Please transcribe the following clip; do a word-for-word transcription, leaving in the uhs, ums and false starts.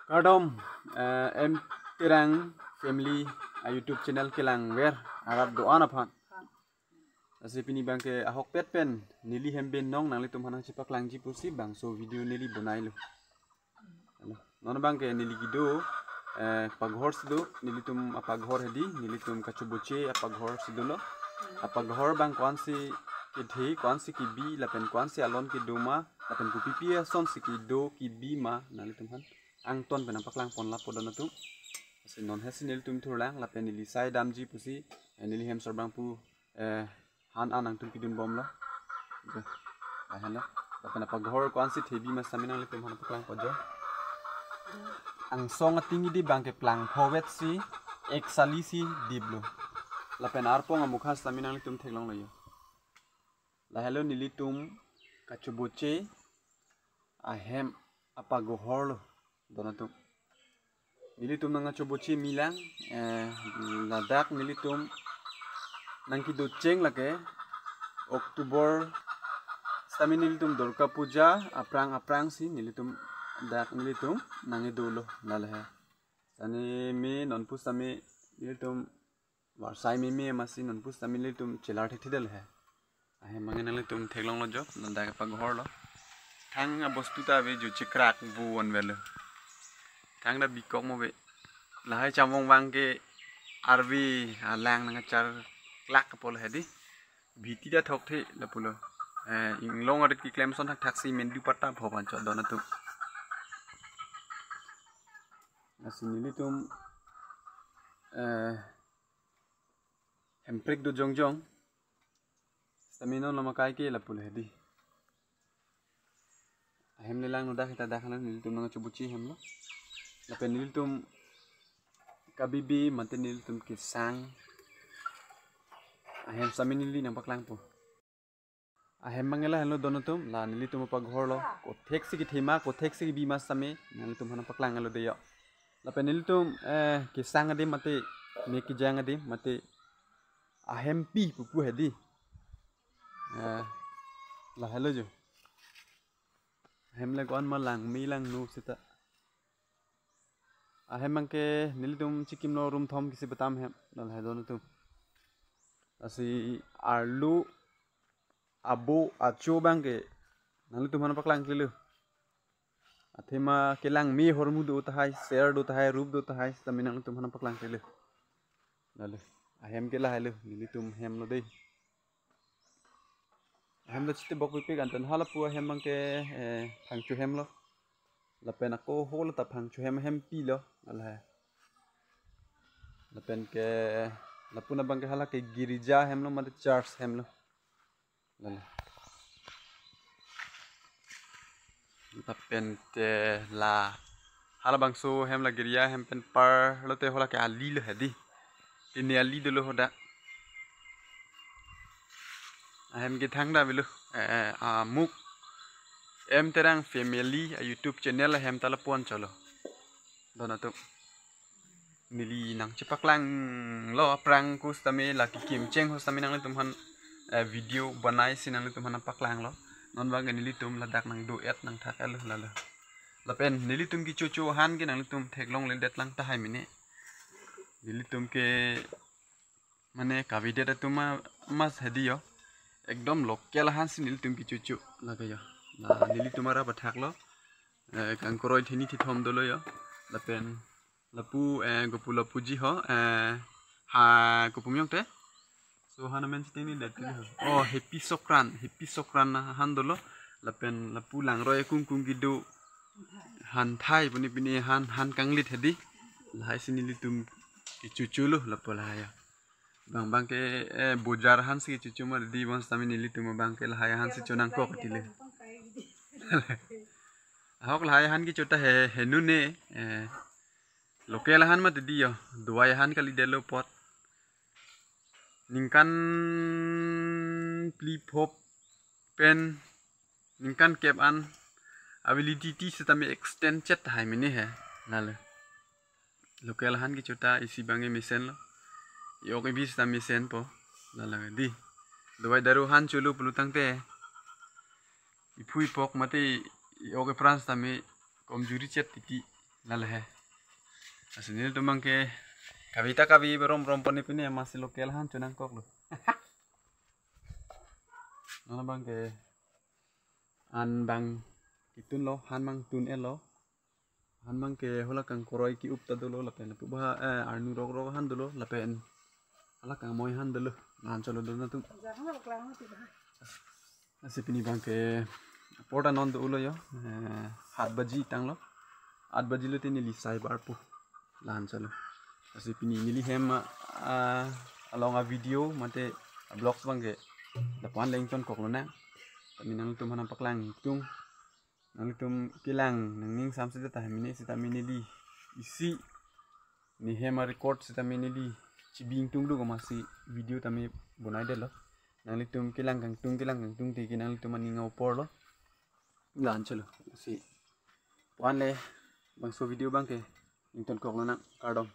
Kardom, eh, M Terang Family a YouTube channel kelangver arat do-an aphan. Lasi pini abangke ahokpet pen neli hem pen nong nanglitum aphan nangchepaklangji pusi bangso video neli bonailo. Halo. Non abangke neli kedo, eh, paghor si do, nelitum apaghor hedi, nelitum kachoboche apaghor si dolo. Apaghor abang ko-ansi kethe, ko-ansi kebi, lapen ko-ansi alon kedo ma, lapen kopipi asonsi kedo kebi ma, nanglitum aphan angton pen nangpaklang pon lapu don atum. Lasi non hesi nelitum thurlang, lapen neli sai damji pusi, eh, neli hem sarbang pu, eh, han an nangtum pidun bomlo. Jo. Lahelo. Lapen apaghor ko-ansi thebi ma sitame nanglitum aphan paklang po jo. Angsong ating idi abangke plangpho vet si ek sali si diplo. Lapen arpong amukha sitame nanglitum theklonglo jo. Lahelo nelitum kachoboche ahem apaghor lo don atum. Nelitum nangkachoboche milang, eh, ladak nelitum nangkedocheng lake October sitame nelitum Durga Puja aphrang aphrangsi nelitum dak nelitum nangkedolo lale he. Sani me nonpu sitame nelitum varsai meme masi nonpu sitame nelitum chelar thekthedel he. Ahem abangke nanglitum theklonglo jo, non dak apaghor lo. Thang abostu ta ave jo chekrak bu on velo. Thang ta bikok mo ave. Lahai chamong abangke arve alang nangkacharklak apot hedi. Bhiti ta thokthe lapulo. Eh, inglong arit keklem ason thakthak si mendu patta pho pancho don atum. Lasi nelitum, eh, hemprek do jongjong. Sitame non lama kai ke lapu hedi. Ahem le langno dak hita dak hana nelitum nangkachoboche hem lo. Lapen nelitum kabibi mate nelitum kesang ahem sitame neli nangpaklang po. Ahem abangke lahelo don atum, la nelitum apaghor lo. Kotheksi kethe ma, kotheksi kebi ma sitame nanglitum aphan nangpaklanglo dei jo. Lapen nelitum, eh, kesang adim mate me kejang adim mate ahempi pupu hedi. Eh, lahelo jo. Ahem le ko-an ma langme langno seta. Ahem abangke nelitum chikimlo room thom kisi batam hem. Lahelo don atum. Lasi arlo abo acho abangke nanglitum aphan paklangklelo. Athema kelang me ahormu do tahai, ser do tahai, rup do tahai, sitame nanglitum aphan paklangklelo. Lale, ahem ke lahelo, nelitum hem lo dei. Ahem lo chitebok pipik anton halapu ahem abangke, eh, phangcho hem lo. Lapen ako holo ta phangcho hem, hempi lo, ala. Lapen ke, lapu abangke hala ke girja hem lo, mate church hem lo. Lale. Lapen te la halabangso hem la girja hem pen par lote hola ke ali lo hedi. Tini ali dolo hoda. Ahem kethang da bilo. Eh, eh, amuk M Terang Family, eh, YouTube channel ahem ta lapu-an cholo. Don atum. Neli nangchepaklanglo aphrang ko sitame lake kimcheng ho sitame nanglitum aphan, eh, video banaisi nanglitum aphan nangpaklanglo. Non abangke nelitum ladak nangdo-et nangthak-etlo lalo. Lapen nelitum kechocho ahan ke nanglitum theklongledet lang tahai mene. Nelitum ke mane kavedet atum ma mas hedi jo. Ekdom local ahansi nelitum kechocho lake jo. La nelitum arap athak lo. Eh, kangkoroi theni thithom dolo jo. Lapen lapu, eh, gopu lapuji ho, eh, ha gopu miyong te. So hana men siteng ni dat ho. Oh, Happy Sokran, Happy Sokran ahan dolo. Lapen lapu langroi kungkung kedo. Han thai puni pini han, han kanglit hedi. Lahai si nelitum kechocho lo lapu lahai. Bang abangke, eh, bojar ahansi kechocho ma di bang sitame nelitum abangke lahai ahansi chonangkok atile. Ahok lahai ahan kecho ta he, henu ne, eh, local ahan mati di yo, dawai ahan kalidetlo apot. Ningkan phli phongo pen, ningkan kep an, a validity sitame extend chot tahai mene he, lalo. Local ahan kecho ta isi abang ke mesenlo. I-ok ibi sita mesenpo. Lalo di. Dawai daru ahan cholo pulo tangte, iphu ipok mate i-ok ipran sitame komjuri chot titi. Lalo he. Lasi nelitum abang ke kave ta kave, rom rom pon pine, amatsi local ahan chonangkoklo. Non abang ke an abang kitunlo, han abang tun-etlo. Han abang ke hala kangkoroi ke-up ta dolo lapen lapu ba, eh, arnu rok rok ahan dolo lapen hala kangmoi ahan dolo. Lahan cholo dolo nangtum. Lasi pini abang ke apor ta non do-olo yo. Eh, hat baji tanglo. Hat baji lote neli sai barpo. Lahan cholo. Lasi pini neli hem, ah, along a-video mate a-vlogs abang ke lapu-an le ingtonkoklo nang. Tame nangtum aphan nangpaklang tung. Nangtum kelang nangning samse ta tahai mene sitame neli isi ne hem a-record sitame neli chibi ingtungduk, amatsi video tame bonaidetlo. Nanglitum kelang kangtung, kelang kangtungte ke nanglitum aning a-oporlo. Lahan cholo. Lasi lapu-an le bangso video abang ke ingtonkoklo nang, kardom.